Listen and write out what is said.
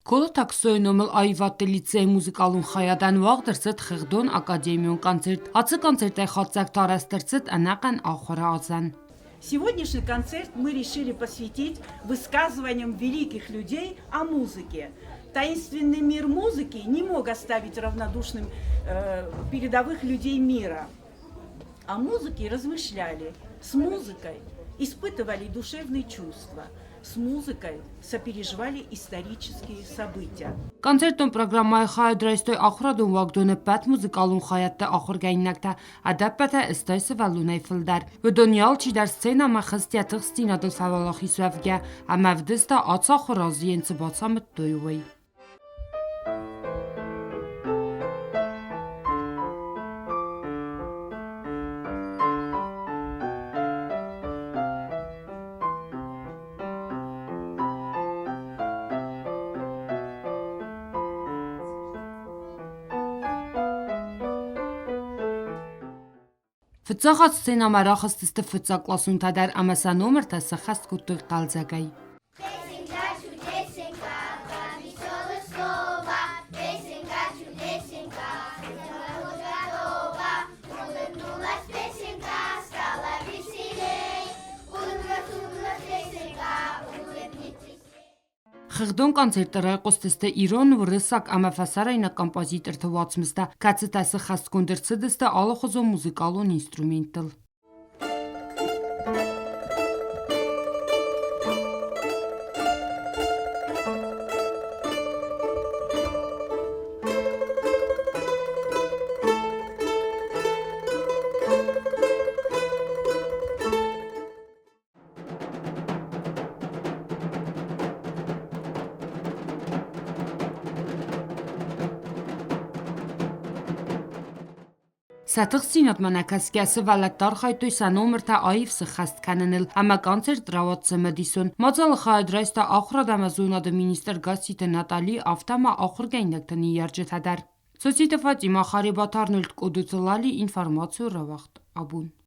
Колыты Аксойы номыл аивӕдты лицейы музыкалон хайадӕн уагъд ӕрцыд хыгъдон академион концерт. Ацы концертӕй хатдзӕгтӕ арӕзт ӕрцыд ӕнӕхъӕн ахуыры азӕн. Сегодняшний концерт мы решили посвятить высказываниям великих людей о музыке. Таинственный мир музыки не мог оставить равнодушным передовых людей мира. О музыке размышляли, с музыкой испытывали душевные чувства, с музыкой сопереживали исторические события. Концертон программӕйы хайад райстой ахуырадон уагдоны ӕппӕт музыкалон хайӕдты ахуыргӕнинӕгтӕ, ӕдӕппӕтӕй 80 сывӕллонӕй фылдӕр. Уыдон алчидӕр сценӕмӕ хызт йӕ тыхстдзинадыл фӕуӕлахиз уӕвгӕ ӕмӕ ӕвдыста ацахуыр азы цы бацамыдтой, уый. Фыццаг хатт сценӕмӕ рахызтысты фыццагкъласонтӕ дӕр ӕмӕ сӕ номыртӕ сӕххӕст кодтой хъӕлдзӕгӕй. Песенка, чудесенька, веселых слова, Песенка, чудесенька, готова. Улыбнулась песенка, стала веселей. Улыбнулась, улыбнулась песенка, улыбнитесь. Хыгъдон концертты райхъуыстысты ирон, уырыссаг ӕмӕ фӕсарӕйнаг композиторты уацмыстӕ, кӕцытӕ сыххӕстгонд ӕрцыдысты алыхуызон музыкалон инструменттыл. Сӕ тыхстдзинадмӕ нӕ кӕсгӕ сывӕллӕттӕ архайдтой сӕ номыртӕ аив сыххӕст кӕныныл ӕмӕ концерт рауад цымыдисон. Мадзалы хайад райста ахуырад ӕмӕ зонады министр Гасситы Натали, афтӕ ма ахуыргӕнинӕгты ныййарджытӕ дӕр. Цоциты Фатимӕ, Харебаты Арнольд Къодоты Лали информацийы рауагъд абон.